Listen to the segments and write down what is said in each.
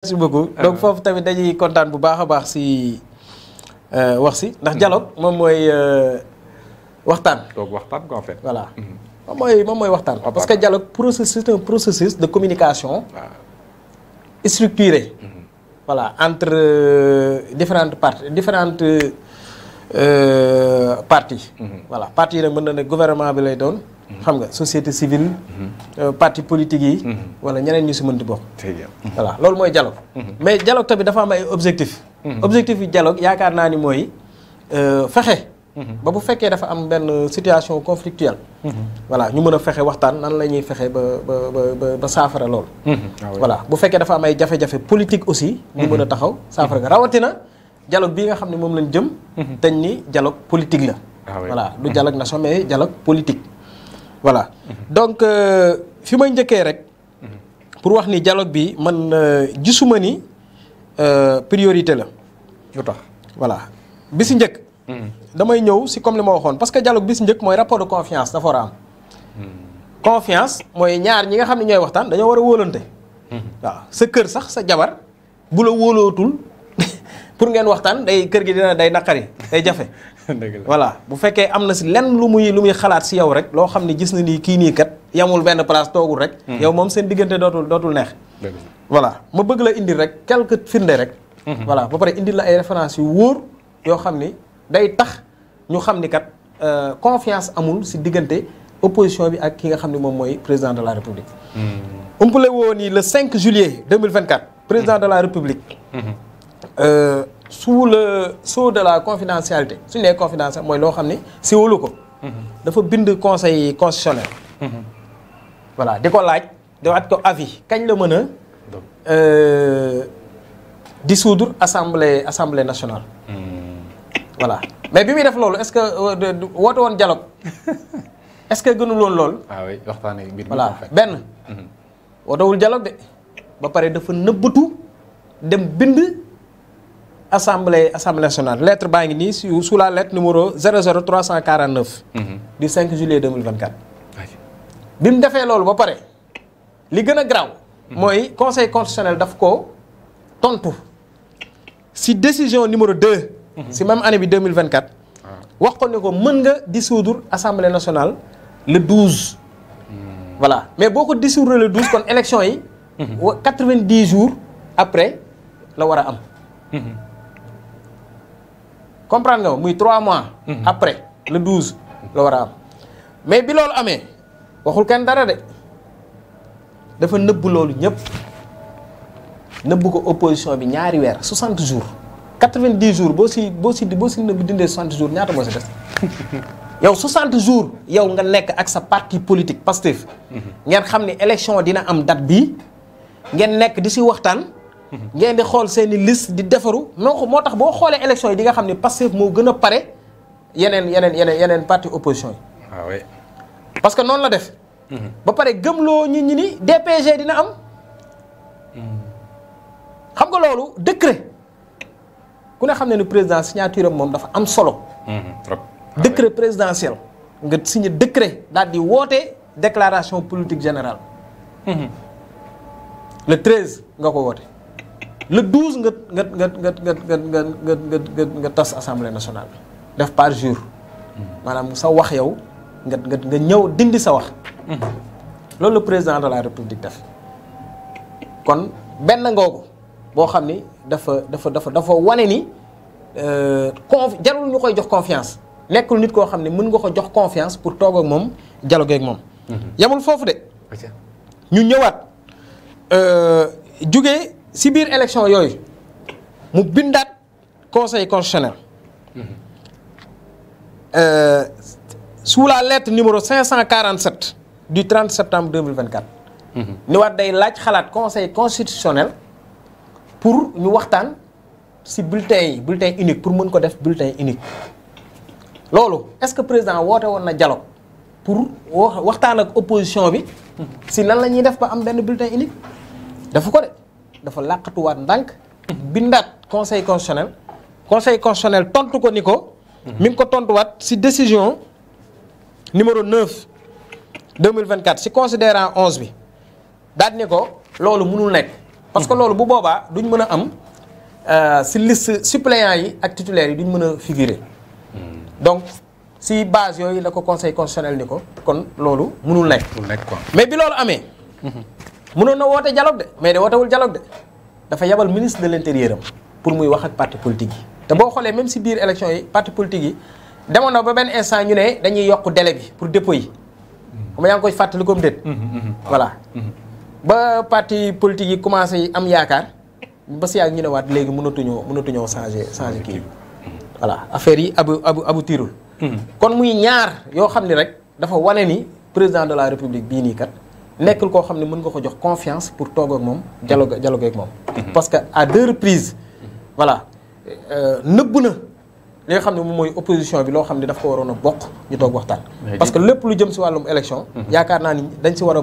merci beaucoup donc foofu tamit dañuy kontaan bu baax a baax si wax si ndax dialogue moom mooy waxtaan. donc waxtaan quoi en fait. voilà moom mooy waxtaan. parce que dialogue c'est un processus de communication. structuré. voilà entre différentes parties. voilà parties yi nag mën na ne gouvernement bi lay doon. xam nga société civile. parti politique yi. wala ñeneen ñu si mënti bokk. voilà loolu mooy dialogue. mais dialogue tamit dafa am ay objectifs. objectif yu dialogue yaakaar naa ni mooy fexe. ba bu fekkee dafa am benn situation conflictuelle. voilà ñu mën a fexe waxtaan nan la ñuy fexe ba saafara loolu. voilà bu fekkee dafa am ay jafe-jafe politique aussi. ñu mën a taxaw saafara nga rawatina dialogue bii nga xam ne moom lañ jëm. dañ ni dialogue politique la. voilà du dialogue national mais dialogue politique. voilà donc fi may njëkkee rek pour wax ni dialogue bi man gisuma ni priorité la. lu tax voilà bi si njëkk. damay ñëw si comme li ma waxoon parce que dialogue bi si njëkk mooy rapport de confiance dafa war a am. confiance mooy ñaar ñi nga xam ne ñooy waxtaan dañoo war a wóolante. waaw sa kër sax sa jabar bu la wóolootul pour ngeen waxtaan kër gi day naqari day jafe. voilà bu fekkee am na si lenn lu muy xalaat si yow rek loo xam ne gis na ni kii nii kat yamul benn place toogul rek. yow moom seen diggante dootul neex. voilà ma bëgg la indil rek quelques firnde rek. voilà ba pare indil la ay références yu wóor yoo xam ni day tax ñu xam ni kat confiance amul si diggante opposition bi ak ki nga xam ne moom mooy président de la république. umpale woo ni le 5 juillet 2024 président de la république. sous le sceau de la confidentialité suñu nee confidentialité mooy loo xam ne siwalu ko. dafa bind conseil constitutionnel. voilà di ko laaj di waat ko avis kañ la mën a dissoudre assemblée nationale. voilà mais bi muy def loolu est-ce que woote woon dialogue est-ce que gënul woon loolu. oui waxtaanee mbir mi voilà benn. wootewul dialogue de ba pare dafa nëbbatu dem bind. Assemblée nationale lettre baa ngi nii sous la lettre numéro 00349. du 5 juillet 2024. bi mu defee loolu ba pare li gën a garaaw. mooy conseil constitutionnel daf ko tontu si décision numéro 2. si même année bi 2024. wax ko ne ko mën nga dissoudre assemblée nationale le 12. voilà mais boo ko dissoudre le 12 kon élection yi. 90 jours après la war a am. comprendre nga muy 3 mois. après le 12 la war a am mais bi loolu amee waxul kenn dara de dafa nëbb loolu ñëpp nëbb ko opposition bi ñaari weer 60 jours 90 jours boo si nëbb dindee 60 jours ñaata moo si des. yow 60 jours yow nga nekk ak sa parti politique Pastef. ngeen xam ne élection dina am date bii ngeen nekk di si waxtaan. ngeen di xool seeni liste di defaru moo tax boo xoolee élection yi di nga xam ne Pastef moo gën a pare yeneen parti opposition yi. ah oui. parce que noonu la def. ba pare gëmloo nit ñi ni DPG dina am. xam nga loolu décret ku ne xam ne ni président signature am moom dafa am solo. trop décret présidentiel nga signé décret daal di woote déclaration politique générale. le 13 nga ko woote. le 12 nga tas assemblée nationale bi def par jour maanaam sa wax yow nga ñëw dindi sa wax. loolu le président de la république def kon benn ngoogu boo xam ni dafa wane ni jarul ñu koy jox confiance nekkul nit koo xam ne mën nga ko jox confiance pour toog ak moom dialogue ak moom. yamul foofu de. ñu ñëwaat jugee. si biir élection yooyu mu bindaat conseil constitutionnel sous la lettre numéro 547 du 30 septembre 2024. ni waat day laaj xalaat conseil constitutionnel pour ñu waxtaan si bulletin unique pour mën ko def bulletin unique. loolu est-ce que président woote woon na dialogue pour waxtaan ak opposition bi si nan la ñuy def ba am benn bulletin unique dafa ko de. dafa làqatuwaat ndànk bindaat conseil constitutionnel tontu ko ni ko mi ngi ko tontuwaat ci décision numéro 9 2024 ci considérant 11 bi daal ni ko loolu mënul nekk parce que loolu bu boobaa duñ mën a am si liste suppléants yi ak titulaires yi duñ mën a figurer. donc si base yooyu la ko conseil constitutionnel ni ko kon loolu mënul nekk. quoi. mais bi loolu amee. mënoon na woote dialogue de mais de wootewul dialogue de dafa yabal ministre de l'intérieur am pour muy wax ak parti politique yi. te boo xoolee même si biir élection yi parti politique yi demoon na ba benn instant ñu ne dañuy yokk délai bi pour dépôt yi. xam nga yaa ngi koy fàttali comme déet. voilà. ba parti politique yi commencé am yaakaar ba si yàgg ñu ne waat léegi mënatuñoo changer kii voilà affaire yi abu tiirul. kon muy ñaar yoo xam ni rek dafa wane ni président de la république bii nii kat nekkul koo xam ne mën nga ko jox confiance pour toog ak moom dialogue ak moom. parce que à 2 reprises voilà nëbb na li nga xam ne moom mooy opposition bi loo xam ne daf ko waroon a bokk ñu toog waxtaan. parce que lépp lu jëm si wàllum élection. yaakaar naa ni dañ si war a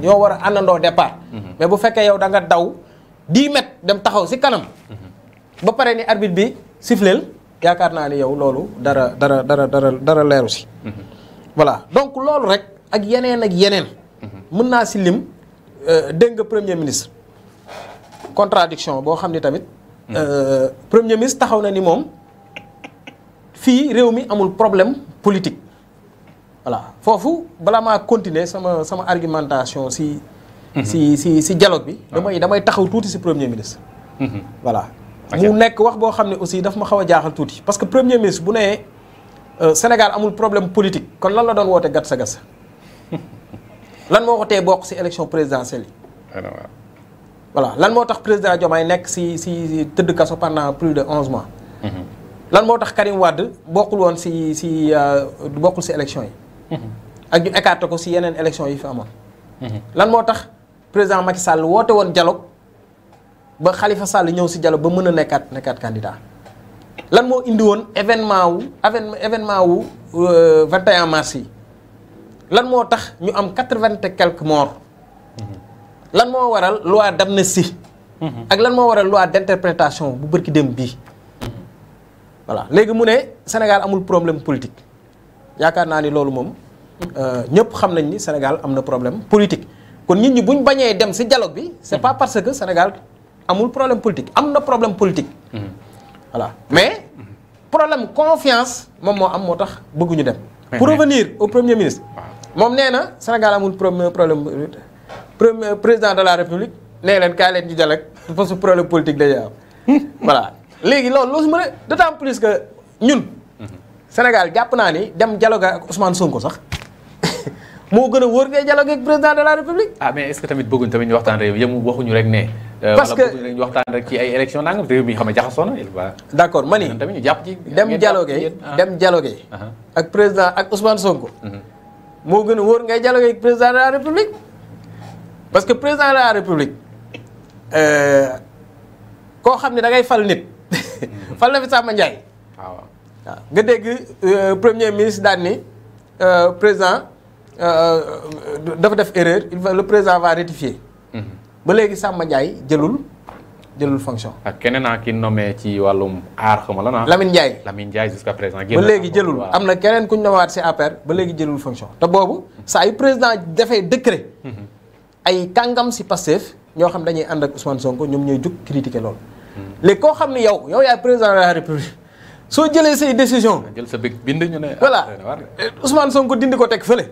ñoo war a àndandoo départ. mais bu fekkee yow da nga daw 10 mètres dem taxaw si kanam. ba pare ni arbitre bi siffleel yaakaar naa ni yow loolu dara leeru si. voilà donc loolu rek ak yeneen. mën naa si lim dégg nga premier ministre contradiction boo xam ni tamit. premier ministre taxaw na ni moom fii réew mi amul problème politique. voilà foofu balaa maa continuer sama argumentation si dialogue bi. damay taxaw tuuti si premier ministre. voilà mu nekk wax boo xam ne aussi daf ma xaw a jaaxal tuuti parce que premier ministre bu nee Sénégal amul problème politique kon lan la doon woote gatsa gatsa lan moo ko tee bokk si élection présidentielle yi. voilà lan moo tax président Diomaye nekk si tëdd kaso pendant plus de 11 mois. lan moo tax Karim Wade bokkul woon bokkul si élection yi. ak ñu écarté ko si yeneen élection yi fi amoon. lan moo tax président Macky Sall woote woon dialogue ba Khalifa Sall ñëw si dialogue ba mën a nekkaat candidat. lan moo indi woon événement wu 21 mars yi. lan moo tax ñu am 80 et quelques morts. lan moo waral loi d'amnistie. ak lan moo waral loi d'interprétation bu bërki dem bii. voilà léegi mu ne Sénégal amul problème politique yaakaar naa ni loolu moom ñëpp xam nañ ni Sénégal am na problème politique kon nit ñi buñ bañee dem ci dialogue bi c'est pas parce que Sénégal amul problème politique am na problème politique. voilà mais problème confiance moom moo am moo tax bëgguñu dem. pour revenir au premier ministre. moom nee na Sénégal amul problème premier président de la République nee leen kaay leen ñu dialogue parce que problème politique dañuy am voilà. léegi loolu su ma ne d'autant plus que ñun Sénégal jàpp naa ni dem dialogue ak Ousmane Sonko sax moo gën a wóor ngay dialogue ak président de la République. ah mais est-ce que tamit bëgguñ tamit ñu waxtaan réew yëmu waxuñu rek ne. parce que wala bëgguñ rek ñu waxtaan rek ci ay élections nangam réew mi xam ne jaxasoo na il va. d'accord ma ni tamit ñu jàpp ci. dem dialogue ak président ak Ousmane Sonko. moo gën a wóor ngay dialogue ak président de la République parce que président de la République koo xam ne da ngay fal nit. fal na fi Samba Ndiaye. waaw nga dégg premier ministre daan ni président dafa def erreur le président va rectifier. ba léegi Samba Ndiaye jëlul fonction. ak keneen ki nommé ci wàllum aar xama la na. Lamine Ndiaye jusqu'à présent. ba léegi jëlul am na keneen ku ñu nommawaat si APR ba léegi jëlul fonction te boobu saa yu président dafay décret. ay kàngam si Pastef ñoo xam dañuy ànd ak Ousmane Sonko ñoom ñooy jug critiquer loolu. léegi koo xam ni yow yaay président de la République soo jëlee say décision jël sa big bind ñu ne. voilà Ousmane Sonko dindi ko teg fële.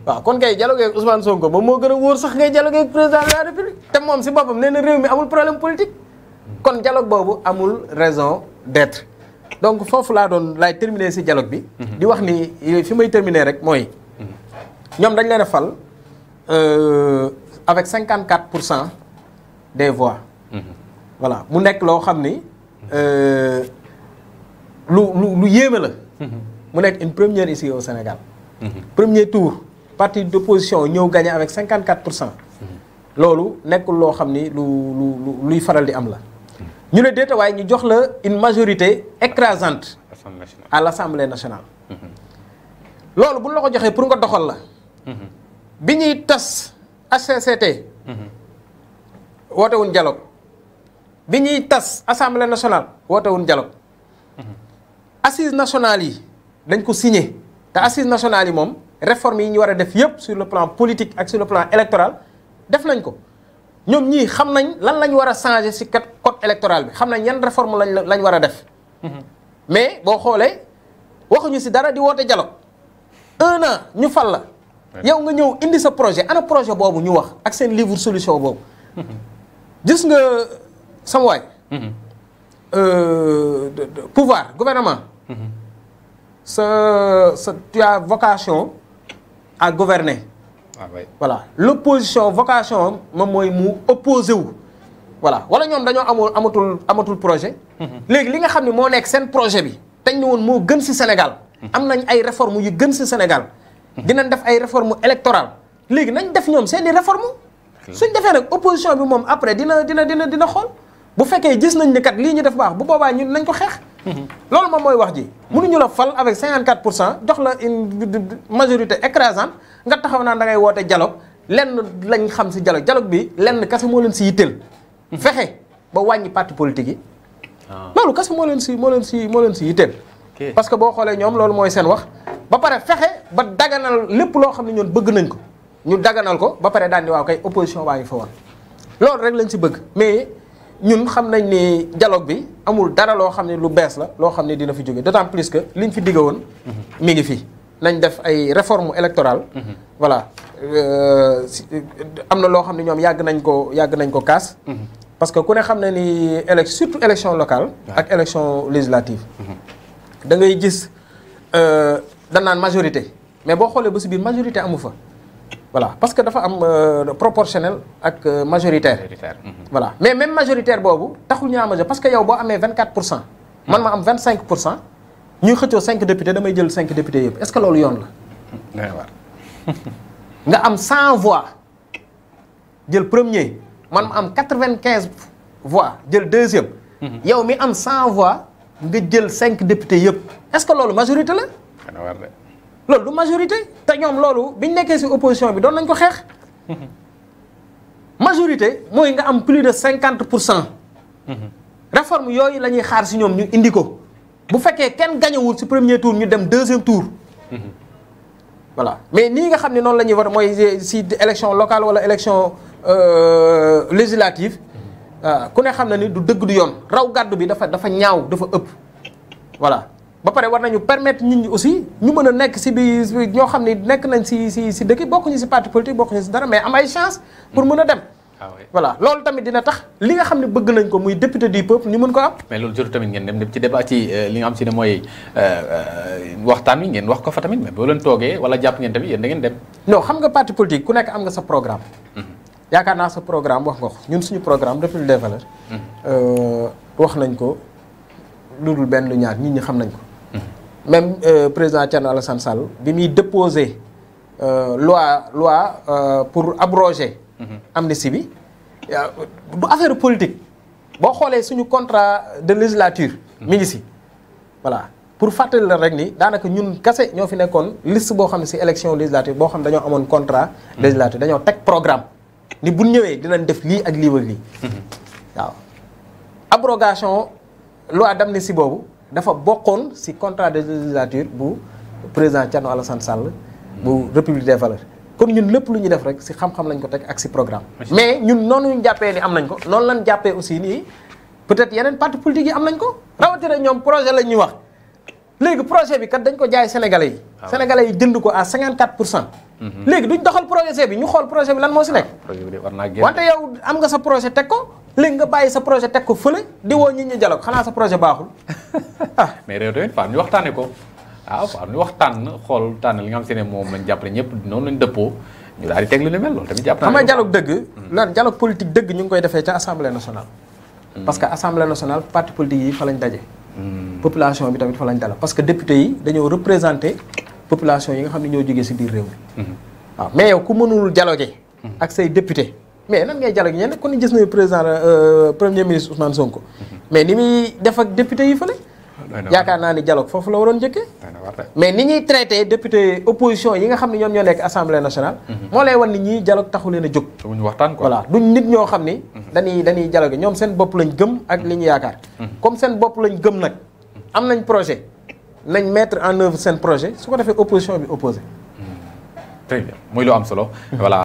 waaw kon kay dialogue ak Ousmane Sonko moom moo gën a wóor sax ngay dialogue ak président de la République te moom si boppam nee na réew mi amul problème politique. kon dialogue boobu amul raison d'être donc foofu laay terminer si dialogue bi. di wax ni fi may terminer rek mooy. ñoom dañ leen a fal avec 54% des voix. voilà mu nekk loo xam ni lu yéeme la. mu nekk une première ici au Sénégal. Premier tour parti d'opposition ñëw gagné avec 54%. loolu nekkul loo xam ni luy faral di am la. ñu ne déeta waaye ñu jox la une majorité écrasante. à l'Assemblée nationale. loolu bu ñu la ko joxee pour nga doxal la. bi ñuy tas HCCT. woote wuñ dialogue. bi ñuy tas assemblée nationale woote wuñ dialogue. assises nationales yi dañ ko signé te assises nationales yi moom réforme yi ñu war a def yépp sur le plan politique ak sur le plan électoral def nañ ko ñoom ñii xam nañ lan lañ war a changer ci code électoral bi xam nañ yan réforme lañ war a def. mais boo xoolee waxuñu ci dara di woote dialogue 1 an ñu fal la. yow nga ñëw indi sa projet ana projet boobu ñu wax ak seen livre solution boobu. gis nga sama waay. pouvoir gouvernement. Tu as vocation à gouverner. Ah, oui. Voilà l'opposition vocation moom mooy mu opposé wu. voilà wala ñoom dañoo amatul projet. léegi li nga xam ne moo nekk seen projet bi. teñ ne woon moo gën ci Sénégal. am nañ ay réformes yu gën ci Sénégal. dinañ def ay réformes électorales léegi nañ def ñoom seeni réformes. suñ defee nag opposition bi moom après dina xool. bu fekkee gis nañ ni kat lii ñu def baax bu boobaa ñun nañ ko xeex. loolu moom mooy wax ji. mënuñu la fal avec 54% jox la une majorité écrasante nga taxaw naan da ngay woote dialogue lenn lañ xam ci dialogue bi lenn kese moo leen ci yitteel. fexe ba wàññi parti politique yi. loolu kese moo leen ci yitteel. parce que boo xoolee ñoom loolu mooy seen wax. ba pare fexe ba daganal lépp loo xam ne ñoom bëgg nañ ko ñu daganal ko ba pare daan di waaw kay opposition baa ngi fa woon loolu rek lañ ci bëgg mais. ñun xam nañ ni dialogue bi amul dara loo xam ne lu bees la loo xam ne dina fi jóge d'autant plus que liñ fi digga woon mi ngi fi nañ def ay réformes électorales voilà am na loo xam ne ñoom yàgg nañ ko kaas parce que ku ne xam ne ni surtout élection locale ak élection législative da ngay gis dañ naan majorité mais boo xoolee ba si biir majorité amu fa voilà parce que dafa am proportionnel ak majoritaire. voilà mais même majoritaire boobu taxul ñu majorité parce que yow boo amee 24%. man ma am 25%. ñuy xëccoo 5 députés damay jël 5 députés yëpp est-ce que loolu yoon la. nga am 100 voix jël premier man ma am 95 voix jël deuxième. yow mi am 100 voix nga jël 5 députés yëpp est-ce que loolu majorité la. loolu du majorité te ñoom loolu biñ nekkee ci opposition bi doon nañ ko xeex majorité mooy nga am plus de 50%. réforme yooyu la ñuy xaar ci ñoom ñu indi ko bu fekkee kenn gañewul ci premier tour ñu dem deuxième tour. voilà mais nii nga xam ne noonu la ñuy voté mooy ci élection locale walla élection législative ku ne xam na ni du dëgg du yoon raw gàddu bi dafa ñaaw dafa ëpp voilà. ba pare war nañu permettre nit ñi aussi ñu mën a nekk ci biir ñoo xam ne nekk nañ ci dëkk bokkuñu ci parti politique bokkuñu ci dara mais am ay chance pour mën a dem. voilà loolu tamit dina tax li nga xam ne bëgg nañ ko muy député du peuple ñu mën ko am. mais loolu jotu tamit ngeen dem ci débat ci li nga xam ci ne mooy waxtaan wi ngeen wax ko fa tamit mais boo leen toogee wala jàpp ngeen tamit yéen da ngeen dem. non xam nga parti politique ku nekk am nga sa programme. yaakaar naa sa programme wax nga ko ñun suñu programme République des valeurs. wax nañ ko lu dul benn lu ñaar nit ñi xam nañ ko. même président Thierno Alassane Sall bi muy déposé loi pour abroger amnistie bi du affaire politique boo xoolee suñu contrat de législature mi ngi si voilà pour fàttali la rek ni daanaka ñun kase ñoo fi nekkoon liste boo xam ne si élection législative boo xam ne dañoo amoon contrat législative dañoo teg programme ni bu ñëwee dinañ def lii ak lii ak lii waaw abrogation loi d'amnistie boobu dafa bokkoon ci contrat de législature bu président Thierno Alassane Sall bu République des valeurs kon ñun lépp lu ñuy def rek ci xam-xam lañ ko teg ak ci programme mais ñun noonu ñu jàppee ni am nañ ko noonu lañ jàppee aussi nii peut-être yeneen parti politique yi am nañ ko rawatina ñoom projet lañ ñuy wax léegi projet bi kat dañ ko jaay sénégalais yi sénégalais yi jënd ko à 54%. léegi duñ doxal projet bi ñu xool projet bi lan moo ci nekk wante yow am nga sa projet teg ko léegi nga bàyyi sa projet teg ko fële di woo nit ñi dialogue xanaa sa projet baaxul mais réew tamit faa ñu waxtaane ko faa ñu waxtaan xool tànn li nga xam se ne moom lañ jàppale ñëpp noonu lañ dëppoo ñu daal di teg lu ni mel loolu tamit jàpp naa xam nga dialogue dëgg lan dialogue politique dëgg ñu ngi koy defee ca assemblée nationale parce que assemblée nationale parti politique yi fa lañ daje population bi tamit fa lañ dala parce que député yi dañoo représenter population yi nga xam ne ñoo jógee ci biir réew mi waaw mais yow ku mënul dialoguer ak say député mais nan ngay dialogue ñenn ku ne gis nañu président premier ministre Ousmane Sonko mais ni muy def ak député yi fële yaakaar naa ni dialogue foofu la waroon njëkkee mais ni ñuy traité député opposition yi nga xam ne ñoom ñoo nekk assemblée nationale moo lay wan ni ñii dialogue taxu leen a jóg voilà duñ nit ñoo xam ni dañuy dialogue ñoom seen bopp lañ gëm ak li ñu yaakaar comme seen bopp lañ gëm nag am nañ projet nañ mettre en œuvre seen projet su ko defee opposition bi opposé très bien muy lu am solo voilà